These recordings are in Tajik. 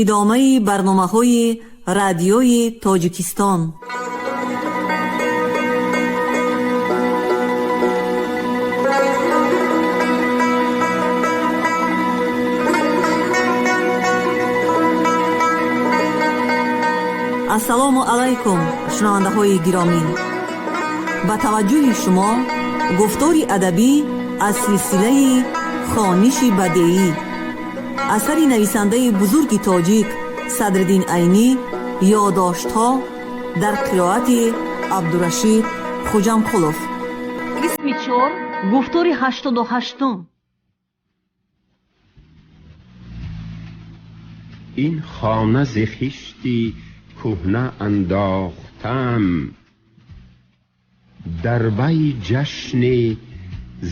Идомаи барномаҳои Радиои Тоҷикистон. Ассалому алайкум, шунавандаҳои гиромӣ! Ба таваҷҷӯҳи шумо гуфтори адабӣ аз силсилаи «Хониши бадеӣ», асари нависандаи бузурги тоҷик Садриддин Айнӣ, «Ёдоштҳо», дар қироати Абдурашид Хуҷамқулов. Қисми чор, гуфтори 88-ум. Ин хона зи хишти кӯҳна андохтам, дар вай ҷашни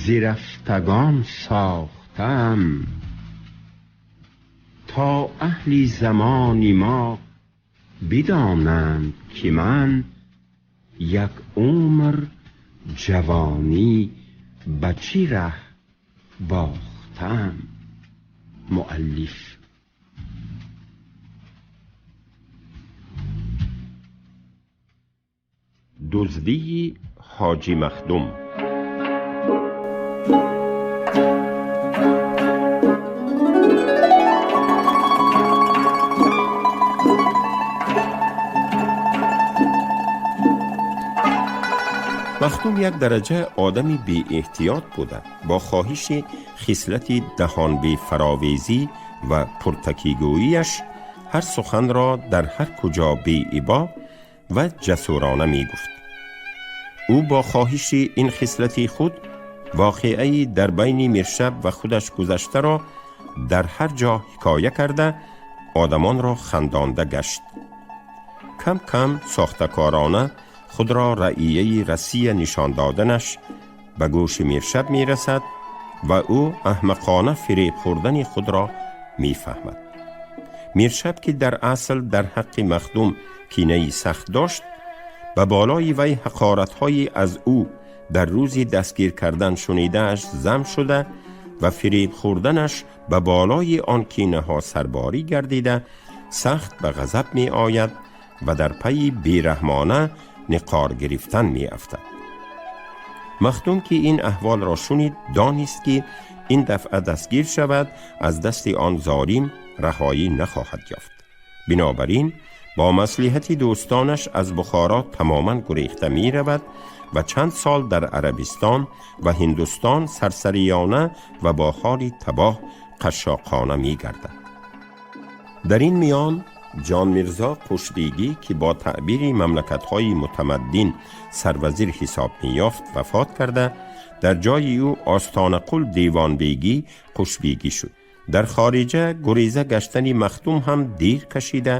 зирафтагон сохтам, то аҳли замони мо бидонанд, ки ман як умр ҷавонӣ ба чӣ раҳ бохтам. Муаллиф. Дуздии Ҳоҷӣ Махдум. Махдум як дараҷа одами беэҳтиёт буда, бо хоҳиши хислати даҳонбефаровезӣ ва пуртакигӯияш ҳар суханро дар ҳар куҷо беибо ва ҷасурона мегуфт. Ӯ бо хоҳиши ин хислати худ воқеаи дар байни Миршаб ва худаш гузаштаро дар ҳар ҷо ҳикоя карда, одамонро хандонда гашт. Кам кам сохтакорона худро раияи Россия нишон доданаш ба гӯши Миршаб мерасад ва ӯ аҳмақона фиреб хӯрдани худро мефаҳмад. Миршаб, ки дар асл дар ҳаққи Махдум кинаи сахт дошт, ба болои вай ҳақоратҳои аз ӯ дар рӯзи дастгир кардан шунидааш зам шуда ва фиреб хӯрданаш ба болои он кинаҳо сарборӣ гардида, сахт ба ғазаб меояд ва дар пайи бераҳмона ниқор гирифтан меафтад. Махдум, ки ин аҳволро шунид, донист, ки ин дафъа дастгир шавад, аз дасти он зорим раҳоӣ нахоҳад ёфт. Бинобар ин бо маслиҳати дӯстонаш аз Бухоро тамоман гурехта меравад ва чанд сол дар Арабистон ва Ҳиндустон сарсариёна ва бо ҳоли табоҳ қашшоқона мегардад. Дар ин миён Ҷонмирзо Қушбегӣ, ки бо таъбири мамлакатҳои мутамаддин сарвазир ҳисоб меёфт, вафот карда, дар ҷои ӯ Остонақул Девонбегӣ Қушбегӣ шуд. Дар хориҷа гуреза гаштани Махдум ҳам дер кашида,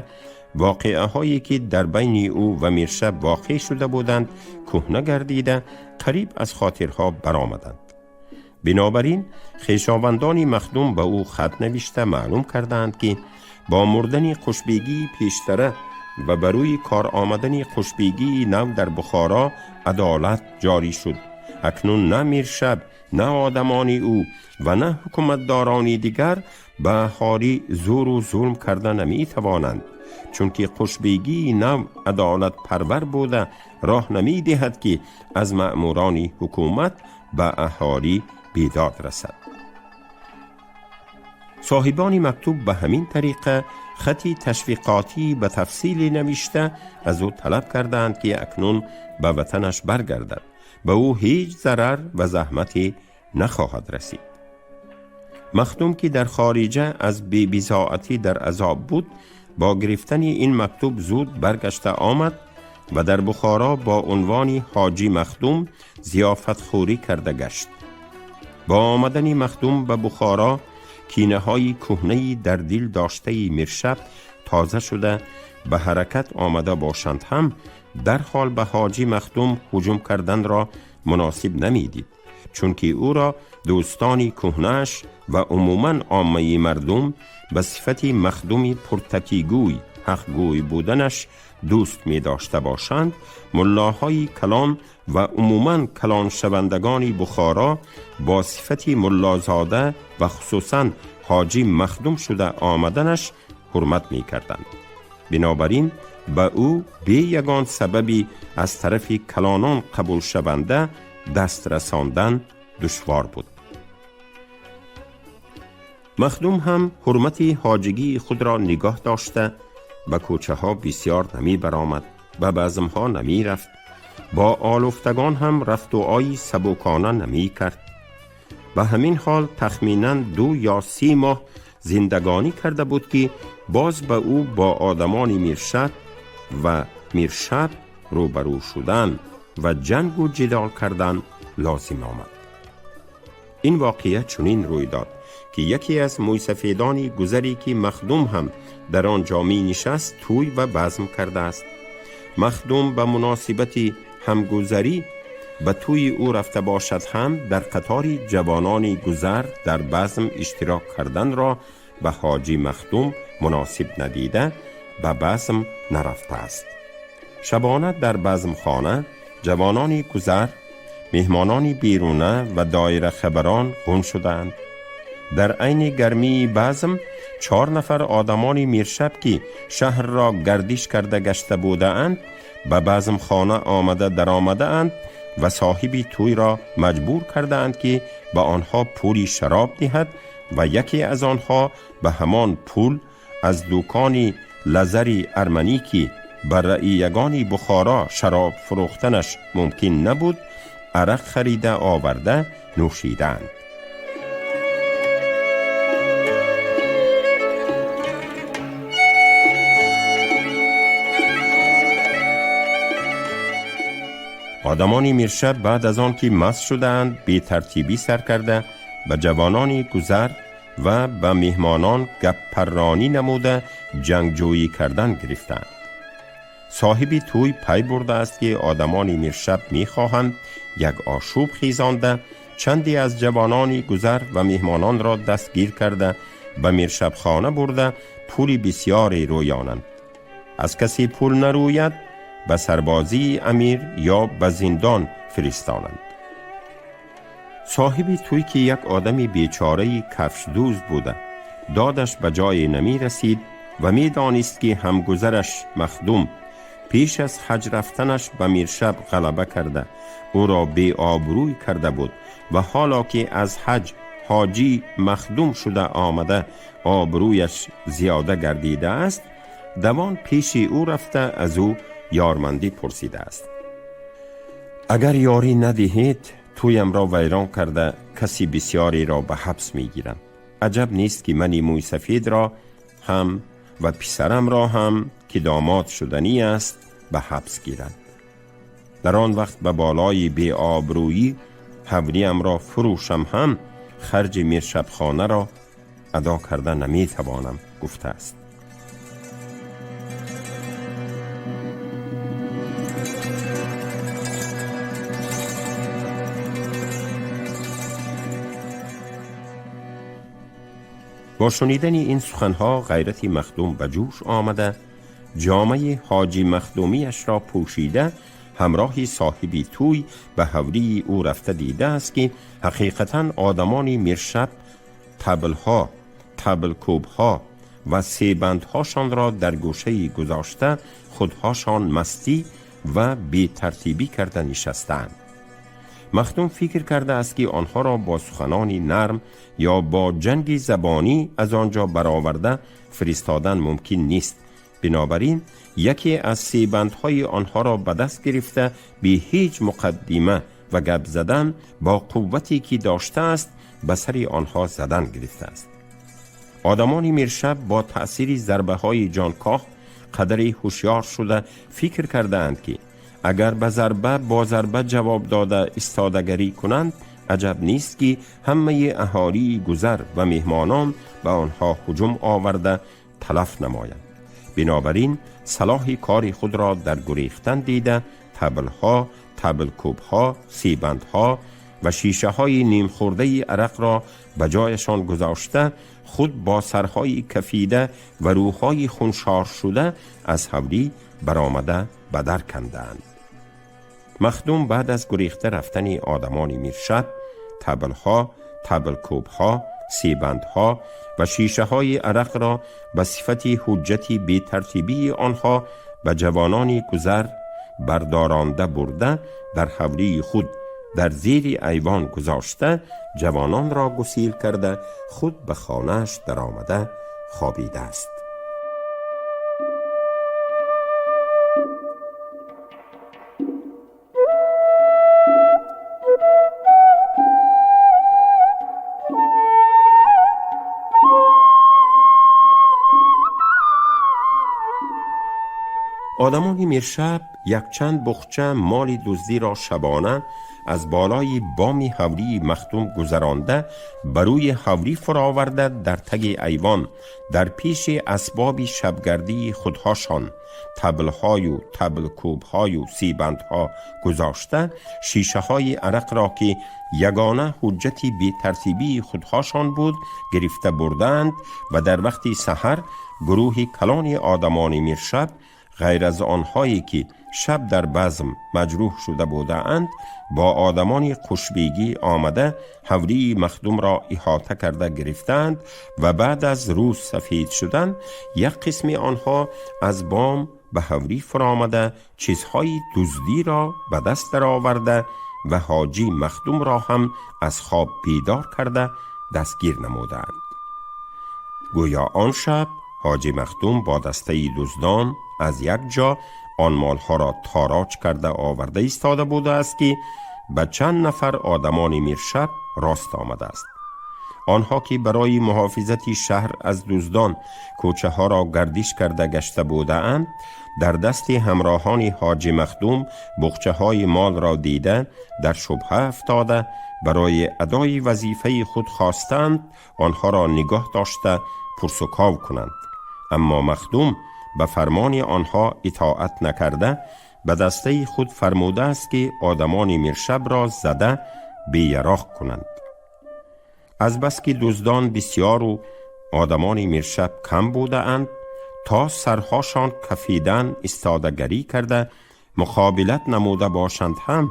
воқеаҳое ки дар байни ӯ ва Миршаб воқеъ шуда буданд, кӯҳна гардида, қариб аз хотирҳо баромаданд. Бинобар ин хешовандони Махдум ба ӯ хат навишта маълум карданд, ки бо мурдани Қушбегии пештара ва ба рӯи кор омадани Қушбегии нав дар Бухоро адолат ҷорӣ шуд. Акнун на Миршаб, на одамони ӯ ва на ҳукуматдорони дигар ба аҳолӣ зӯру зулм карда наметавонанд, чунки Қушбегии нав адолатпарвар буда, роҳ намедиҳад, ки аз маъмурони ҳукумат ба аҳолӣ бедод расад. Соҳибони мактуб ба ҳамин тариқа хати ташвиқотӣ ба тафсиле навишта, аз ӯ талаб карданд, ки акнун ба ватанаш баргардад, ба ӯ ҳеҷ зарар ва заҳмате нахоҳад расид. Махдум, ки дар хориҷа аз бебизоатӣ дар азоб буд, бо гирифтани ин мактуб зуд баргашта омад ва дар Бухоро бо унвони Ҳоҷӣ Махдум зиёфатхӯрӣ карда гашт. Бо омадани Махдум ба Бухоро кинаҳои кӯҳнаи дар дил доштаи Миршаб тоза шуда, ба ҳаракат омада бошанд ҳам, дарҳол ба Ҳоҷӣ Махдум ҳуҷум карданро муносиб намедид, чунки ӯро дӯстони кӯҳнааш ва умуман оммаи мардум ба сифати махдуми пуртакигӯй, ҳақгӯй буданаш дӯст медошта бошанд, муллоҳои калон ва умуман калоншавандагони Бухоро бо сифати муллозода ва хусусан Ҳоҷӣ Махдум шуда омаданаш ҳурмат мекарданд. Бинобар ин ба ӯ бе ягон сабаби аз тарафи калонон қабулшаванда даст расондан душвор буд. Махдум ҳам ҳурмати ҳоҷигии худро нигоҳ дошта, ба кӯчаҳо бисёр намебаромад, ба базмҳо намерафт, бо олуфтагон ҳам рафту ои сабукона намекард. Ба ҳамин ҳол тахминан 2 ё 3 моҳ зиндагонӣ карда буд, ки боз ба ӯ бо одамони Миршаб ва Миршаб рӯбарӯ шудан ва ҷангу ҷидол кардан лозим омад. Ин воқеа чунин рӯй дод, ки яке аз мӯйсафедони гузаре, ки Махдум ҳам дар он ҷо менишаст, тӯй ва базм кардааст. Махдум ба муносибати ҳамгузарӣ ба тӯи ӯ рафта бошад ҳам, дар қатори ҷавонони гузар дар базм иштирок карданро ба ҳоҷӣ Махдум муносиб надида, ба базм нарафтааст. Шабона дар базмхона ҷавонони гузар, меҳмонони беруна ва доирахабарон ғун шудаанд. Дар айни гармии базм чор нафар одамони Миршаб, ки шаҳрро гардиш карда гашта будаанд, ба базмхона омада даромадаанд ва соҳиби тӯйро маҷбур кардаанд, ки ба онҳо пули шароб диҳад, ва яке аз онҳо ба ҳамон пул аз дукони Лазари арманӣ, ки ба раиягони Бухоро шароб фурӯхтанаш мумкин набуд, арақ харида оварда нӯшидаанд. Одамони Миршаб баъд аз он ки маст шудаанд, бетартибӣ сар карда, ба ҷавонони гузар ва ба меҳмонон гаппарронӣ намуда, ҷангҷӯӣ кардан гирифтаанд. Соҳиби тӯй пай бурдааст, ки одамони Миршаб мехоҳанд як ошӯб хезонда, чанде аз ҷавонони гузар ва меҳмононро дастгир карда, ба Миршабхона бурда, пули бисёре рӯёнанд. Аз касе пул нарӯяд, ба сарбозии амир ё ба зиндон фиристонанд. Соҳиби тӯй, ки як одами бечораи кафшдӯз буда, додаш ба ҷое намерасид ва медонист, ки ҳамгузараш Махдум пеш аз ҳаҷ рафтанаш ба Миршаб ғалаба карда, ӯро беобрӯй карда буд ва ҳоло ки аз ҳаҷ ҳоҷӣ Махдум шуда омада, обрӯяш зиёда гардидааст, давон пеши ӯ рафта, аз ӯ ёрмандӣ пурсидааст: «Агар ёрӣ надиҳед, тӯямро вайрон карда, каси бисёреро ба ҳабс мегиранд. Аҷаб нест, ки мани мӯйсафедро ҳам ва писарамро ҳам, ки домод шуданӣ аст, ба ҳабс гиранд. Дар он вақт ба болои беобрӯӣ ҳавлиамро фурӯшам ҳам, харҷи миршабхонаро адо карда наметавонам», гуфтааст. Бо шунидани ин суханҳо ғайрати Махдум ба ҷӯш омада, ҷомаи ҳоҷи махдумиашро пӯшида, ҳамроҳи соҳиби тӯй ба ҳавлии ӯ рафта дидааст, ки ҳақиқатан одамони Миршаб таблҳо, таблкӯбҳо ва себандҳошонро дар гӯшаи гузошта, худҳошон мастӣ ва бетартибӣ карда нишастаанд. Махдум фикр кардааст, ки онҳоро бо суханони нарм ё бо ҷанги забонӣ аз он ҷо бароварда фиристодан мумкин нест. Бинобар ин яке аз себандҳои онҳоро ба даст гирифта, бе ҳеҷ муқаддима ва гап задан, бо қуввате ки доштааст, ба сари онҳо задан гирифтааст. Одамони Миршаб бо таъсири зарбаҳои ҷонкоҳ қадре ҳушёр шуда, фикр кардаанд, ки агар ба зарба бо зарба ҷавоб дода истодагарӣ кунанд, аҷаб нест, ки ҳамаи аҳолии гузар ва меҳмонон ба онҳо ҳуҷум оварда талаф намоянд. Бинобар ин салоҳи кори худро дар гурехтан дида, таблҳо, таблкӯбҳо, себандҳо ва шишаҳои нимхӯрдаи арақро ба ҷояшон гузошта, худ бо сарҳои кафида ва рӯҳҳои хуншоршуда аз ҳавлӣ баромада ба дар кандаанд. Махдум баъд аз гурехта рафтани одамони Миршаб таблҳо, таблкӯбҳо, Себандҳо ва шишаҳои арақро ба сифати ҳуҷҷати бетартибии онҳо ба ҷавонони гузар бардоронда бурда, дар ҳавлии худ дар зери айвон гузошта, ҷавононро гусил карда, худ ба хонааш даромада хобидааст. Одамони Миршаб якчанд буғча моли дуздиро шабона аз болои боми ҳавлии Махдум гузаронда, ба рӯи ҳавлӣ фуроварда, дар таги айвон дар пеши асбоби шабгардии худҳошон таблҳою таблкӯбҳою сибандҳо гузошта, шишаҳои арақро, ки ягона ҳуҷҷати бетартибии худҳошон буд, гирифта бурдаанд. Ва дар вақти саҳар гурӯҳи калони одамони Миршаб, ғайр аз онҳое ки шаб дар базм маҷрӯҳ шуда будаанд, бо одамони Қушбегӣ омада, ҳавлии Махдумро иҳота карда гирифтаанд. Ва баъд аз рӯз сафед шудан як қисми онҳо аз бом ба ҳавлӣ фуромада, чизҳои дуздиро ба даст дароварда ва ҳоҷӣ Махдумро ҳам аз хоб бедор карда дастгир намудаанд. Гӯё он шаб ҳоҷӣ Махдум бо дастаи дуздон аз як ҷо он молҳоро тороҷ карда оварда истода будааст, ки ба чанд нафар одамони Миршаб рост омадааст. Онҳо, ки барои муҳофизати шаҳр аз дуздон кӯчаҳоро гардиш карда гашта будаанд, дар дасти ҳамроҳони ҳоҷи Махдум буғчаҳои молро дида, дар шубҳа афтода, барои адои вазифаи худ хостанд онҳоро нигоҳ дошта пурсуков кунанд. Аммо Махдум ба фармони онҳо итоат накарда, ба дастаи худ фармудааст, ки одамони Миршабро зада беяроқ кунанд. Азбаски дуздон бисёру одамони Миршаб кам будаанд, то сарҳошон кафидан истодагарӣ карда муқобилат намуда бошанд ҳам,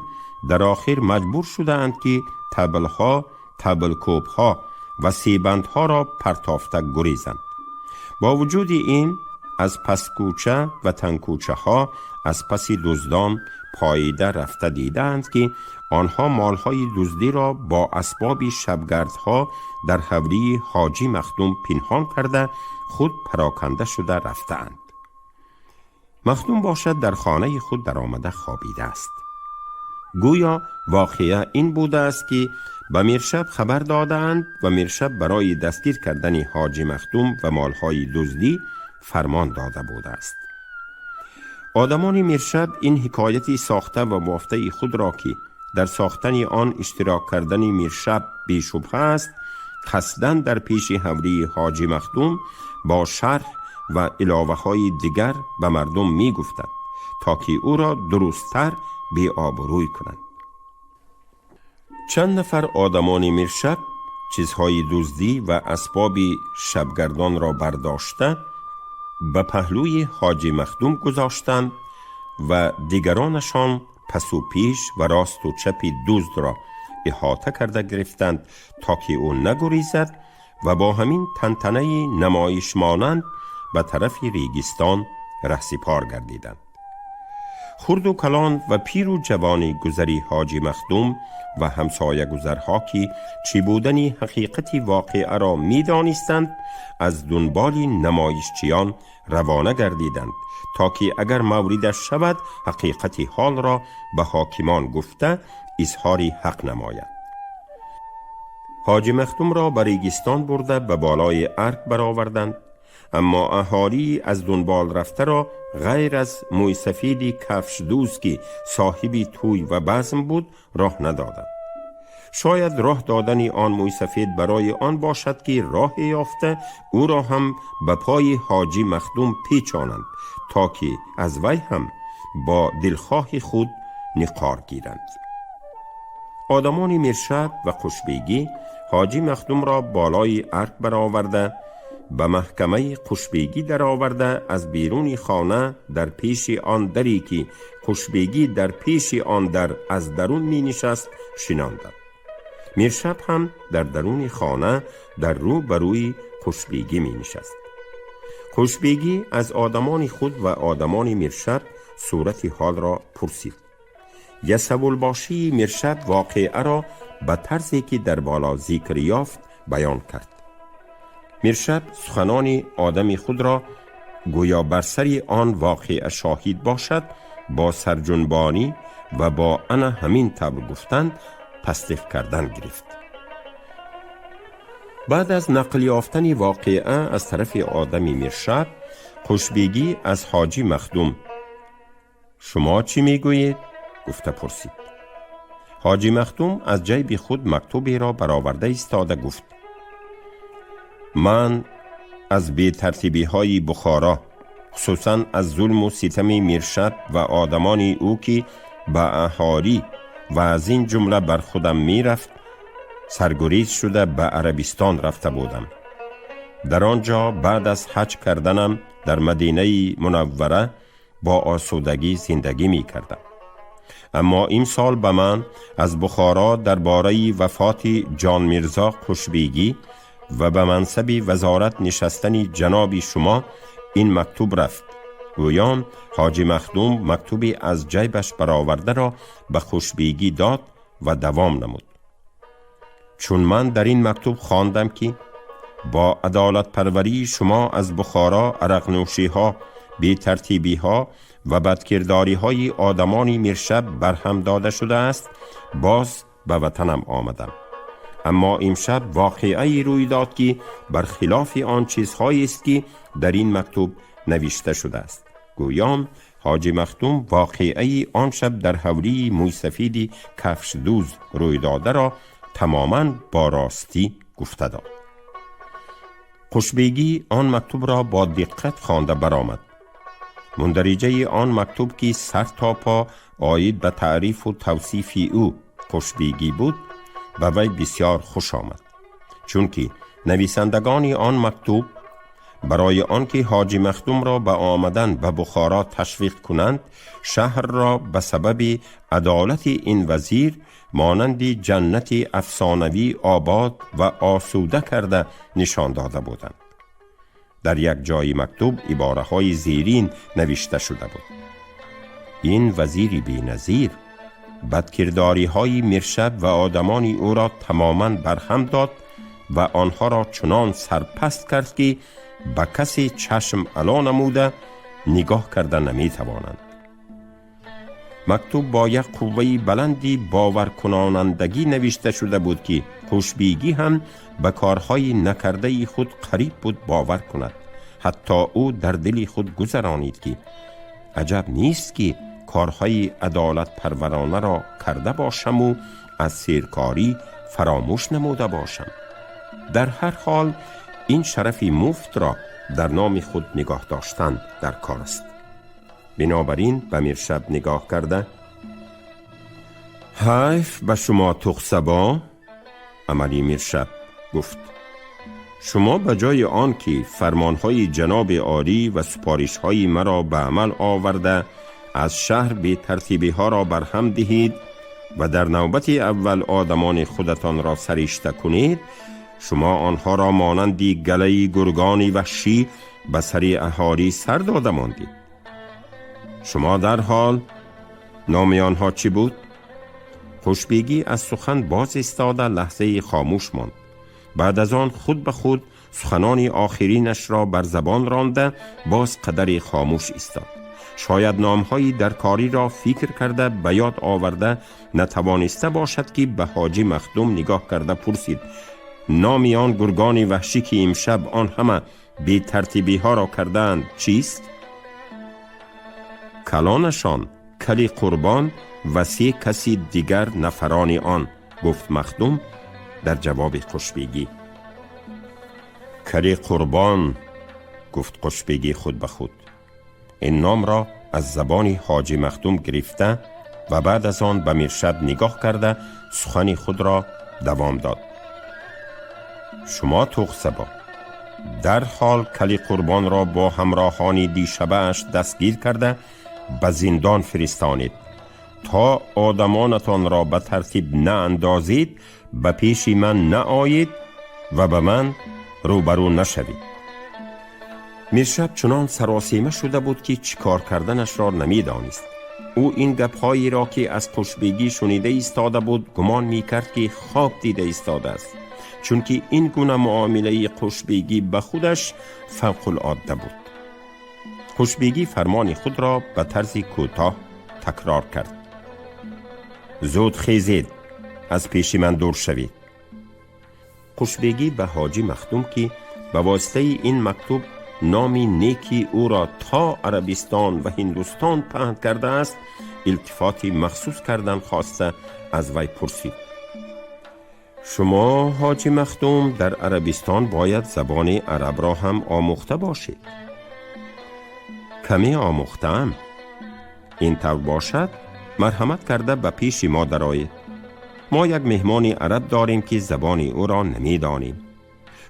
дар охир маҷбур шудаанд, ки таблҳо, таблкӯбҳо ва себандҳоро партофта гурезанд. Бо вуҷуди ин, аз паскӯча ва тангкӯчаҳо аз паси дуздон поида рафта дидаанд, ки онҳо молҳои дуздиро бо асбоби шабгардҳо дар ҳавлии ҳоҷӣ Махдум пинҳон карда, худ пароканда шуда рафтаанд. Махдум бошад, дар хонаи худ даромада хобидааст. Гӯё воқеа ин будааст, ки ба Миршаб хабар додаанд ва Миршаб барои дастгир кардани ҳоҷӣ Махдум ва молҳои дуздӣ фармон дода будааст. Одамони Миршаб ин ҳикояти сохта ва бофтаи худро, ки дар сохтани он иштирок кардани Миршаб бешубҳа аст, қасдан дар пеши ҳавлии ҳоҷӣ Махдум бо шарҳ ва иловаҳои дигар ба мардум мегуфтанд, то ки ӯро дурусттар беобрӯй кунанд. Чанд нафар одамони Миршаб чизҳои дуздӣ ва асбоби шабгардонро бардошта, ба паҳлӯи ҳоҷӣ Махдум гузоштанд ва дигаронашон пасу пеш ва росту чапи дуздро иҳота карда гирифтанд, то ки ӯ нагурезад, ва бо ҳамин тантанаи намоишмонанд ба тарафи регистон раҳсипор гардиданд. Хурду калон ва пиру ҷавони гузари ҳоҷи Махдум ва ҳамсоягузарҳо, ки чӣ будани ҳақиқати воқеаро медонистанд, аз дунболи намоишчиён равона гардиданд, то ки агар мавридаш шавад, ҳақиқати ҳолро ба ҳокимон гуфта, изҳори ҳақ намояд. Ҳоҷи Махдумро ба регистон бурда, ба болои арк бароварданд. Аммо аҳолии аз дунбол рафтаро, ғайр аз мӯйсафеди кафшдӯз, ки соҳиби тӯй ва базм буд, роҳ надоданд. Шояд роҳ додани он мӯйсафед барои он бошад, ки роҳе ёфта ӯро ҳам ба пои ҳоҷӣ Махдум печонанд, то ки аз вай ҳам бо дилхоҳи худ ниқор гиранд. Одамони Миршаб ва Қушбегӣ ҳоҷӣ Махдумро болои арк бароварда, ба маҳкамаи Қушбегӣ дароварда, аз беруни хона дар пеши он даре, ки Қушбегӣ дар пеши он дар аз дарун менишаст, шинонданд. Миршаб ҳам дар даруни хона дар рӯ ба рӯи Хушбегӣ менишаст. Хушбегӣ аз одамони худ ва одамони Миршаб сурати ҳолро пурсид. Ясавулбошии Миршаб воқеаро ба тарзе ки дар боло зикр ёфт баён кард. Миршаб суханони одами худро гӯё бар сари он воқеа шоҳид бошад, бо сарҷунбонӣ ва бо ана ҳамин тавр гуфтан тасдиқ кардан гирифт. Баъд аз нақл ёфтани воқеа аз тарафи одами Миршаб, Хушбегӣ аз Ҳоҷӣ Махдум: «Шумо чӣ мегӯед?» гуфта пурсид. Ҳоҷӣ Махдум аз ҷайби худ мактуберо бароварда истода гуфт: «Ман аз бетартибиҳои Бухоро, хусусан аз зулму ситами Миршаб ва одамони ӯ, ки ба аҳолӣ ва аз ин ҷумла бар худам мерафт, саргурез шуда ба Арабистон рафта будам. Дар он ҷо баъд аз ҳаҷ карданам дар Мадинаи Мунаввара бо осудагӣ зиндагӣ мекардам. Аммо имсол ба ман аз Бухоро дар бораи вафоти Ҷонмирзо Хушбегӣ ва ба мансаби вазорат нишастани ҷаноби шумо ин мактуб рафт.» Гӯён Ҳоҷи Махдум мактубе аз ҷайбаш баровардаро ба Хушбегӣ дод ва давом намуд: «Чун ман дар ин мактуб хондам, ки бо адолатпарварии шумо аз Бухоро арақнӯшиҳо, бетартибиҳо ва бадкирдориҳои одамони Миршаб барҳам дода шудааст, боз ба ватанам омадам. Аммо имшаб воқеае рӯй дод, ки бар хилофи он чизҳоест, ки дар ин мактуб навишта шудааст.» Гӯён Ҳоҷи Махдум воқеаи он шаб дар ҳавлии мӯйсафиди кафшдӯз рӯй додаро тамоман бо ростӣ гуфта дод. Хушбегӣ он мактубро бо диққат хонда баромад. Мундариҷаи он мактуб, ки сар то по оид ба таърифу тавсифи ӯ, Хушбегӣ, буд, ба вай бисёр хуш омад, чунки нависандагони он мактуб барои он ки Ҳоҷи Махдумро ба омадан ба Бухоро ташвиқ кунанд, шаҳрро ба сабаби адолати ин вазир монанди ҷаннати афсонавӣ обод ва осуда карда нишон дода буданд. Дар як ҷои мактуб ибораҳои зерин навишта шуда буд: «Ин вазири беназир бадкирдориҳои Миршаб ва одамони ӯро тамоман барҳам дод ва онҳоро чунон сарпаст кард, ки ба касе чашм ало намуда нигоҳ карда наметавонанд.» Мактуб бо як қувваи баланди боваркунонандагӣ навишта шуда буд, ки Хушбегӣ ҳам ба корҳои накардаи худ қариб буд бовар кунад. Ҳатто ӯ дар дили худ гузаронид, ки аҷаб нест, ки корҳои адолатпарваронаро карда бошаму аз серкорӣ фаромӯш намуда бошам. Дар ҳар ҳол ин шарафи муфтро дар номи худ нигоҳ доштан дар кор аст. Бинобар ин ба Миршаб нигоҳ карда: «Ҳайф ба шумо, Тухсабо амали Миршаб», гуфт. «Шумо ба ҷои он ки фармонҳои ҷаноби олӣ ва супоришҳои маро ба амал оварда, аз шаҳр бетартибиҳоро барҳам диҳед ва дар навбати аввал одамони худатонро саришта кунед, шумо онҳоро монанди галаи гургони ваҳшӣ ба сари аҳолӣ сар дода мондед. Шумо дарҳол номи онҳо чӣ буд?» Хушбегӣ аз сухан боз истода лаҳзаи хомӯш монд. Баъд аз он худ ба худ суханони охиринашро бар забон ронда, боз қадаре хомӯш истод. Шояд номҳои даркориро фикр карда ба ёд оварда натавониста бошад, ки ба Ҳоҷӣ Махдум нигоҳ карда пурсид: «Номи он гургони ваҳшӣ, ки имшаб он ҳама бетартибиҳоро кардаанд, чист?» «Калонашон Кали Қурбон ва се каси дигар нафарони он», гуфт Махдум дар ҷавоби Хушбегӣ. «Кали Қурбон», гуфт Хушбегӣ худ ба худ. Ин номро аз забони Ҳоҷи Махдум гирифта ва баъд аз он ба Миршаб нигоҳ карда сухани худро давом дод: «Шумо, Туғсабо, дарҳол Кали Қурбонро бо ҳамроҳони дишабааш дастгир карда ба зиндон фиристонед, То одамонатонро ба тартиб наандозед, ба пеши ман наоед ва ба ман рӯбарӯ нашавед. Миршаб чунон саросема шуда буд, ки чӣ кор карданашро намедонист. Ӯ ин гапҳоеро, ки аз Қушбегӣ шунида истода буд, гумон мекард, ки хоб дида истодааст, чунки ин гуна муомилаи Қушбегӣ ба худаш фавқулодда буд. Қушбегӣ фармони худро ба тарзи кӯтоҳ такрор кард: «Зуд хезед, аз пеши ман дур шавед». Қушбегӣ ба Ҳоҷӣ Махдум, ки ба воситаи ин мактуб номи неки ӯро то Арабистон ва Ҳиндустон паҳн кардааст, илтифоти махсус кардан хоста, аз вай пурсид: «Шумо, Ҳоҷӣ Махдум, дар Арабистон бояд забони арабро ҳам омӯхта бошед». «Каме омӯхтаам». «Ин тавр бошад, марҳамат карда ба пеши мо дароед. Мо як меҳмони араб дорем, ки забони ӯро намедонем.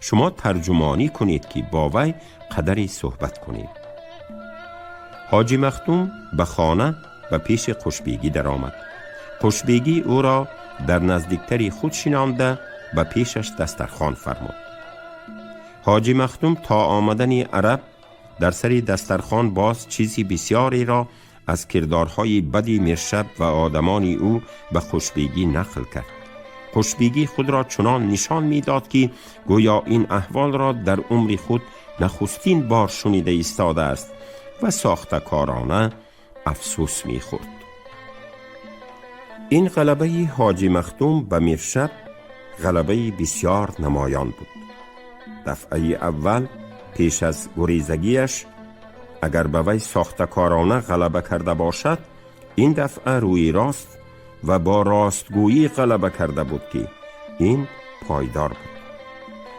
Шумо тарҷумонӣ кунед, ки бо вай қадаре суҳбат кунем». Ҳоҷӣ Махдум ба хона ба пеши Қушбегӣ даромад. Қушбегӣ ӯро дар наздиктари худ шинонда, ба пешаш дастархон фармуд. Ҳоҷӣ Махдум то омадани араб дар сари дастархон боз чизи бисёреро аз кирдорҳои бади Миршаб ва одамони ӯ ба Қушбегӣ нақл кард. Қушбегӣ худро чунон нишон медод, ки гӯё ин аҳволро дар умри худ нахустин бор шунида истодааст ва сохтакорона афсӯс мехӯрд. Ин ғалабаи Ҳоҷӣ Махдум ба Миршаб ғалабаи бисёр намоён буд. Дафъаи аввал пеш аз гурезагиаш агар ба вай сохтакорона ғалаба карда бошад, ин дафъа рӯи рост ва бо ростгӯӣ ғалаба карда буд, ки ин пойдор буд.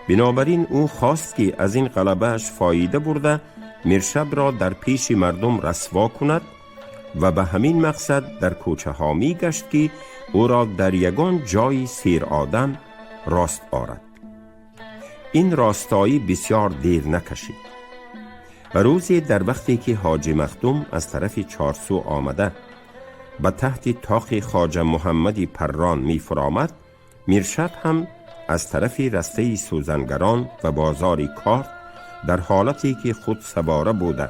Бинобар ин ӯ хост, ки аз ин ғалабааш фоида бурда, Миршабро дар пеши мардум расво кунад ва ба ҳамин мақсад дар кӯчаҳо мегашт, ки ӯро дар ягон ҷои серодам рост орад. Ин ростоӣ бисёр дер накашид. Рӯзе дар вақте ки Ҳоҷӣ Махдум аз тарафи Чорсу омада, ба таҳти тоқи Хоҷа Муҳаммади Паррон мефуромад, Миршаб ҳам аз тарафи растаи сӯзангарон ва бозори корд дар ҳолате ки худ савора буда,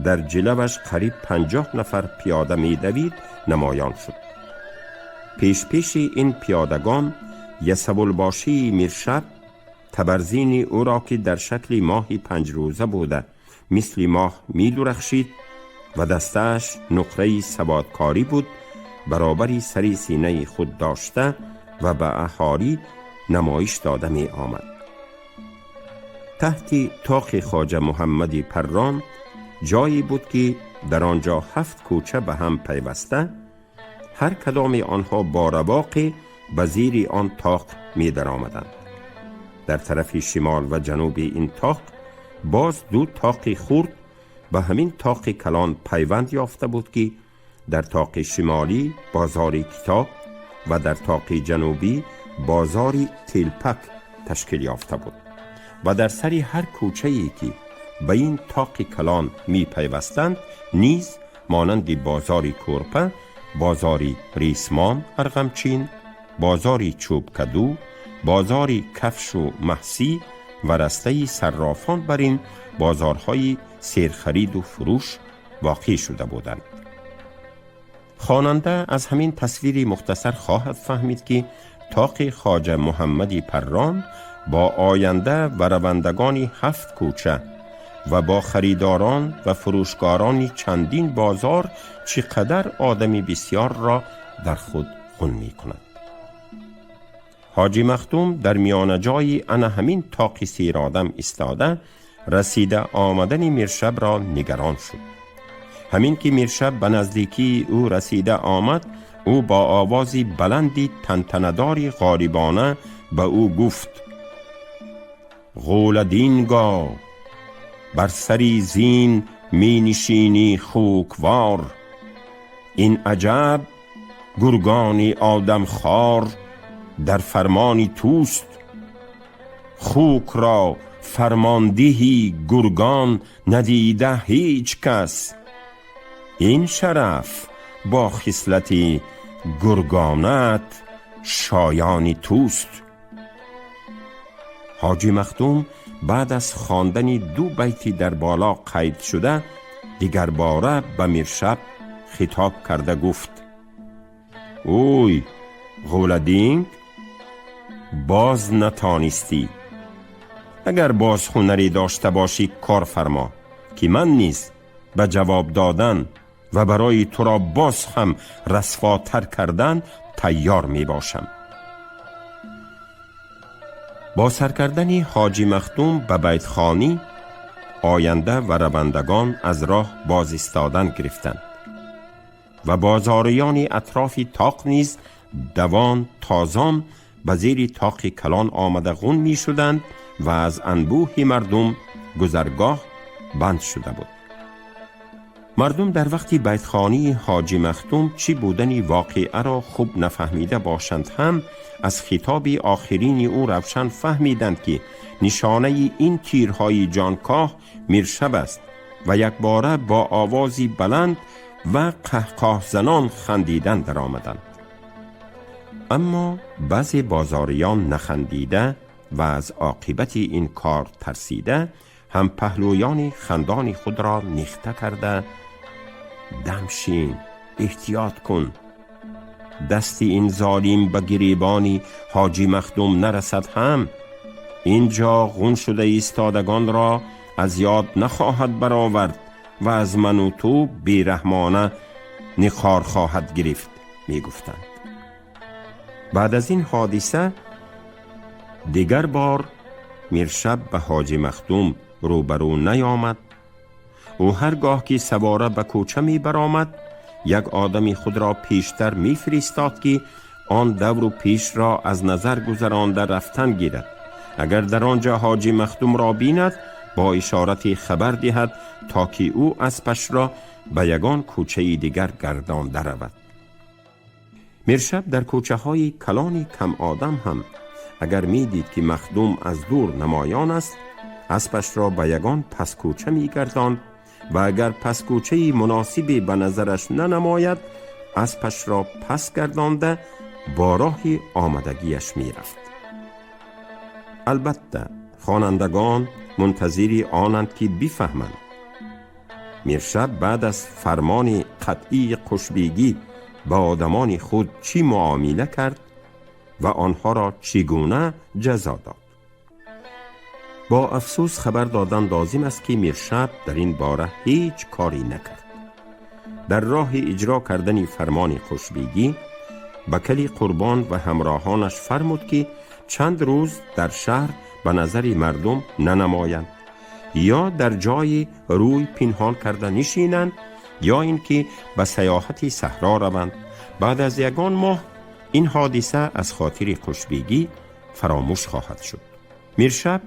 дар ҷилаваш қариб 50 нафар пиёда медавид, намоён шуд. Пешпеши ин пиёдагон ясавулбошии Миршаб табарзини ӯро, ки дар шакли моҳи панҷрӯза буда, мисли моҳ медурахшид ва дастааш нуқраи саводкорӣ буд, баробари сари синаи худ дошта ва ба аҳолӣ намоиш дода меомад. Таҳти тоқи Хоҷа Муҳаммади Паррон ҷое буд, ки дар он ҷо ҳафт кӯча ба ҳам пайваста, ҳар кадоми онҳо бо равоқе ба зери он тоқ медаромаданд. Дар тарафи шимол ва ҷануби ин тоқ боз ду тоқи хурд ба ҳамин тоқи калон пайванд ёфта буд, ки дар тоқи шимолӣ бозори китоб ва дар тоқи ҷанубӣ бозори телпак ташкил ёфта буд ва дар сари ҳар кӯчае, ки ба ин тоқи калон мепайвастанд, низ монанди бозори кӯрпа, бозори ресмон, арғамчин, бозори чӯбкаду, бозори кафшу маҳсӣ ва растаи саррофон бар ин бозорҳои серхариду фурӯш воқеъ шуда буданд. Хонанда аз ҳамин тасвири мухтасар хоҳад фаҳмид, ки тоқи Хоҷа Муҳаммади Паррон бо оянда ва равандагони ҳафт кӯча ва бо харидорон ва фурӯшгорони чандин бозор чӣ қадар одами бисёрро дар худ хун мекунад. Ҳоҷӣ Махдум дар миёнаҷои ана ҳамин тоқи серодам истода, расида омадани Миршабро нигарон шуд. Ҳамин ки Миршаб ба наздикии ӯ расида омад, ӯ бо овози баланди тантанадори ғолибона ба ӯ гуфт: «Ғӯладинго, бар сари зин менишинӣ хуквор, ин аҷаб гургони одамхор дар фармони туст. Хукро фармондиҳи гургон надида ҳеҷ кас. Ин шараф бо хислати гургонаат шоёни туст. Ҳоҷӣ Махдум баъд аз хондани ду байти дар боло қайд шуда дигарбора ба Миршаб хитоб карда гуфт: «Ӯй, ғӯладинг, боз натонистӣ. Агар боз ҳунаре дошта бошӣ, кор фармо, ки ман низ ба ҷавоб додан ва барои туро боз ҳам расвотар кардан тайёр мебошам». Бо сар кардани Ҳоҷӣ Махдум ба байтхонӣ, оянда ва равандагон аз роҳ боз истодан гирифтанд ва бозориёни атрофи тоқ низ давон тозон ба зери тоқи калон омада ғун мешуданд ва аз анбӯҳи мардум гузаргоҳ банд шуда буд. Мардум дар вақти байтхонии Ҳоҷӣ Махдум чӣ будани воқеаро хуб нафаҳмида бошанд ҳам, аз хитоби охирини ӯ равшан фаҳмиданд, ки нишонаи ин тирҳои ҷонкоҳ Миршаб аст, ва якбора бо овози баланд ва қаҳқаҳзанон хандидан даромаданд. Аммо баъзе бозориён нахандида ва аз оқибати ин кор тарсида, ҳам паҳлӯёни хандони худро нихта карда: «Дамшин, эҳтиёт кун, дасти ин золим ба гиребони Ҳоҷӣ Махдум нарасад ҳам, ин ҷо ғун шуда истодагонро аз ёд нахоҳад баровард ва аз ману ту бераҳмона ниқор хоҳад гирифт», мегуфтанд. Баъд аз ин ҳодиса дигар бор Миршаб ба Ҳоҷӣ Махдум рӯбарӯ наёмад. Ӯ ҳар гоҳ ки савора ба кӯча мебаромад, як одами худро пештар мефиристод, ки он давру пешро аз назар гузаронда рафтан гирад. Агар дар он ҷо Ҳоҷӣ Махдумро бинад, бо ишорате хабар диҳад, то ки ӯ аспашро ба ягон кӯчаи дигар гардонда равад. Миршаб дар кӯчаҳои калони камодам ҳам агар медид, ки Махдум аз дур намоён аст, аспашро ба ягон паскӯча мегардонд ва агар паскӯчаи муносибе ба назараш нанамояд, аспашро пас гардонда бо роҳи омадагиаш мерафт. Албатта, хонандагон мунтазири онанд, ки бифаҳманд, Миршаб баъд аз фармони қатъии Қушбегӣ ба одамони худ чӣ муомила кард ва онҳоро чӣ гуна ҷазо дод. Бо афсӯс хабар додан лозим аст, ки Миршаб дар ин бора ҳеҷ корӣ накард. Дар роҳи иҷро кардани фармони Қушбегӣ ба Кали Қурбон ва ҳамроҳонаш фармуд, ки чанд рӯз дар шаҳр ба назари мардум нанамоянд ё дар ҷои рӯй пинҳон карда нишинанд, ё ин ки ба саёҳати саҳро раванд. Баъд аз ягон моҳ ин ҳодиса аз хотири Қушбегӣ фаромӯш хоҳад шуд. Миршаб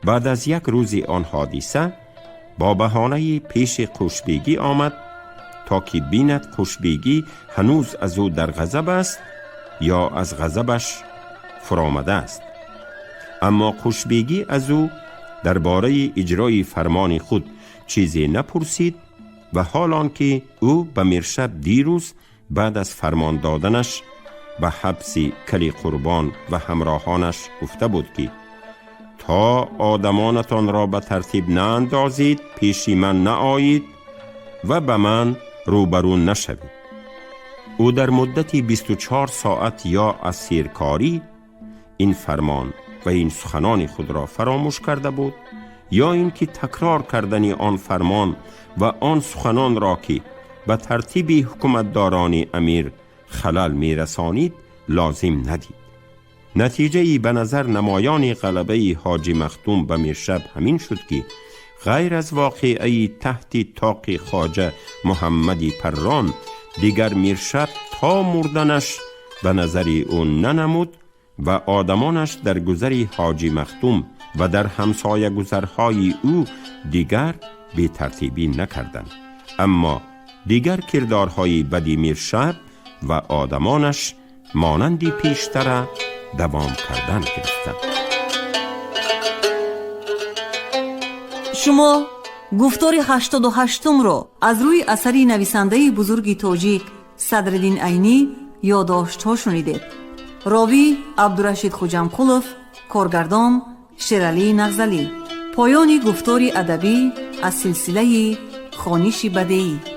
баъд аз як рӯзи он ҳодиса бо баҳонаи пеши Қушбегӣ омад, то ки бинад, Қушбегӣ ҳанӯз аз ӯ дар ғазаб аст ё аз ғазабаш фуромадааст. Аммо Қушбегӣ аз ӯ дар бораи иҷрои фармони худ чизе напурсид ва ҳол он ки ӯ ба Миршаб дирӯз баъд аз фармон доданаш ба ҳабси Кали Қурбон ва ҳамроҳонаш гуфта буд, ки то одамонатонро ба тартиб наандозид, пеши ман наоед ва ба ман рӯбарӯ нашавед. Ӯ дар муддати 24 соат ё аз серкорӣ ин фармон ва ин суханони худро фаромӯш карда буд, ё ин ки такрор кардани он фармон ва он суханонро, ки ба тартиби ҳукуматдорони амир халал мерасонид, лозим надид. Натиҷаи ба назар намоёни ғалабаи Ҳоҷӣ Махдум ба Миршаб ҳамин шуд, ки ғайр аз воқеаи таҳти тоқи Хоҷа Муҳаммади Паррон дигар Миршаб то мурданаш ба назари ӯ нанамуд ва одамонаш дар гузари Ҳоҷӣ Махдум ва дар ҳамсоягузарҳои ӯ дигар бетартибӣ накарданд. Аммо дигар кирдорҳои бади Миршаб ва одамонаш монанди пештара давом кардан гирифтанд. Шумо гуфтори 88-умро аз рӯи асари нависандаи бузурги тоҷик Садриддин Айнӣ ёддоштҳо шунидед. Ровӣ Абдурашид Хуҷамқулов, коргардон Шералӣ Нағзалӣ. Поёни гуфтори адабӣ аз силсилаи хониши бадеӣ.